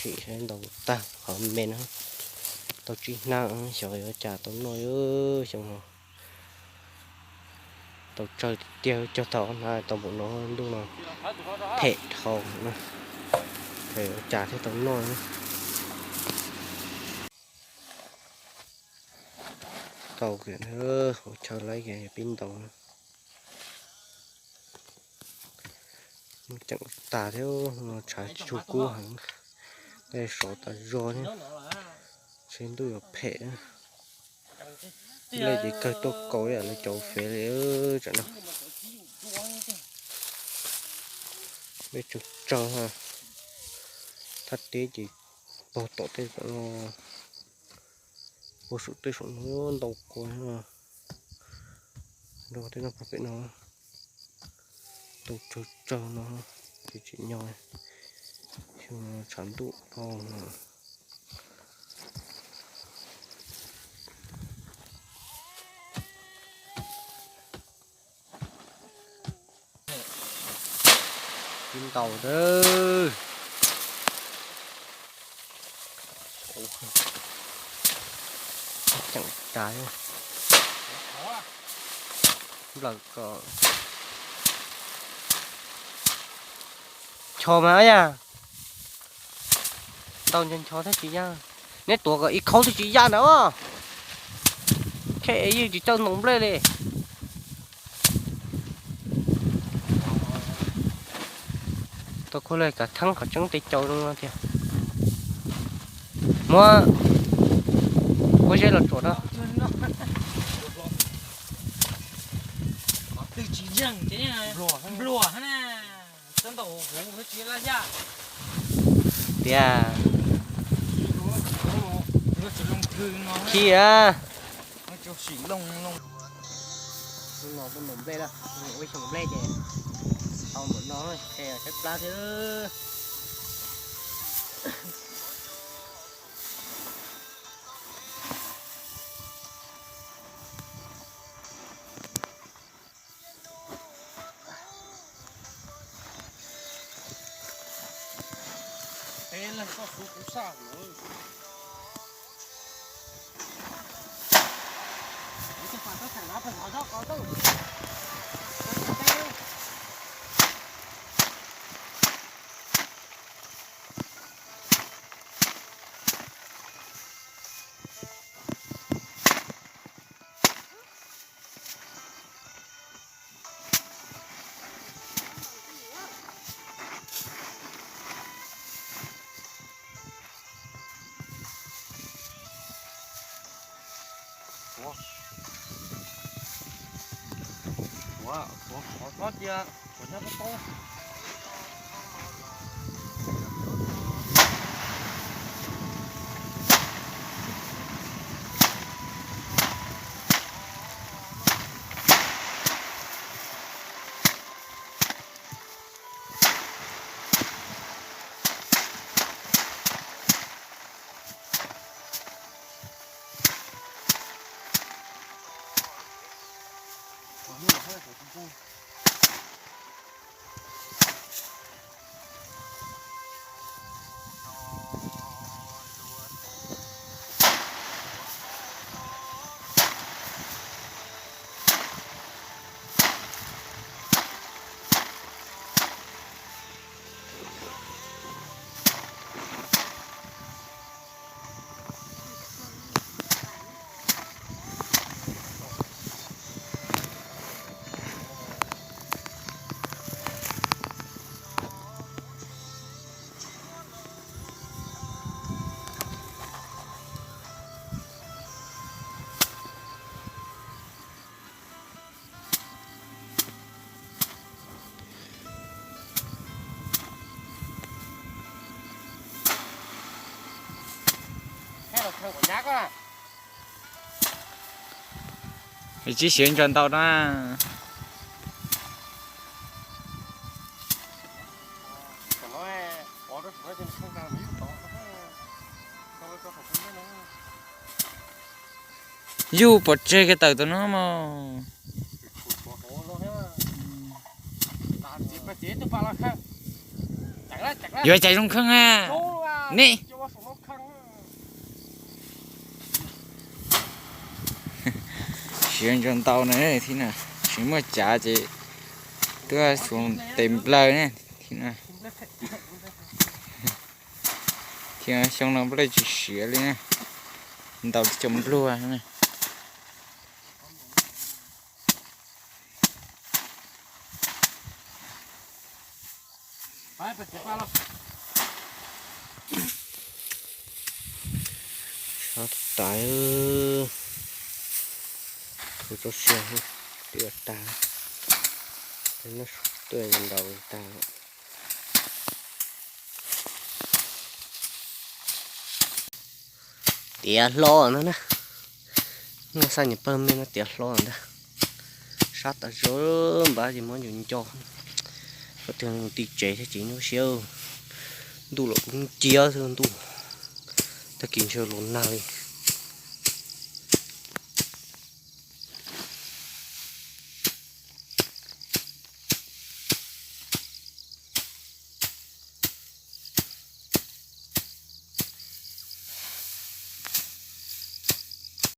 Tim saib ntaus tag qhov me no, tau tsib hnab, xyov yuav cas tau noj xyoo no. Tau tsawg tiag tiag, cog tau ob hnab tau npaum no, ntuj no phem dhau na. Yuav cas thiaj tau noj. Tau kiag, ua chaw laib kiag pib ntaus. Ceem tag thiab, tshav tsuag kub heev, dej sov tas zog thiab, seb ntuj yuav phem. Lej ces kawg tuaj kaus ib yam li cov fev li tsam no. Dej tsawg tsawg, thaj teb ces pog tom tej, pog saum tej saum no ntau kua, nrog tej no pog pem no. Tau tsawg tsawg no ces tsim nyog xyoo no tshav ntuj dhau no. Pib ntaus dawb. Ceem tas nplawm kom ncho mas yaj. Ntaus ncho ncho thiab tsis yaj. Neb tuav kom ib khaub thiaj tsis yaj na. Khe ywj tsis txawj ntaus nplej li. Tau khuj lawm kav theeb qhov tseeb tej cau no tiag. Muab pob zeb los tsuam na. Tiag. Khi a. Hnub no tuaj ntaus nplej na, ua xyoo nplej ces tau npaum no, qe saib plab thiab. Peb leeg koj xub kuv saj lawm. Ua, ua, ua, ua, ua, ua, ua, Tsis siav ntsa ntau na. Yus pov tseg kiag tawm tus no mog. Yuav caiv zoo kheej a. Nej siav ntso ntau na thiab na, tsis muaj cav ces twb tsuas tes nplawg na thiab na. Thiab xyoo no nplej tsis siav li na, ntau li cov npluag na. Sab tas, kuv tsob sia tias tag, tuaj ntaus tag. Tiav hlo no na, muaj xaj nyuag pawg me no tiav hlo ntag. Sab tas zog npab ces muab ncu nco. Koj tiag mus ti tsev thiab ces nyuaj siab. Ntuj los kuj ciab xwb ntuj, tag kis ntshe los nag li.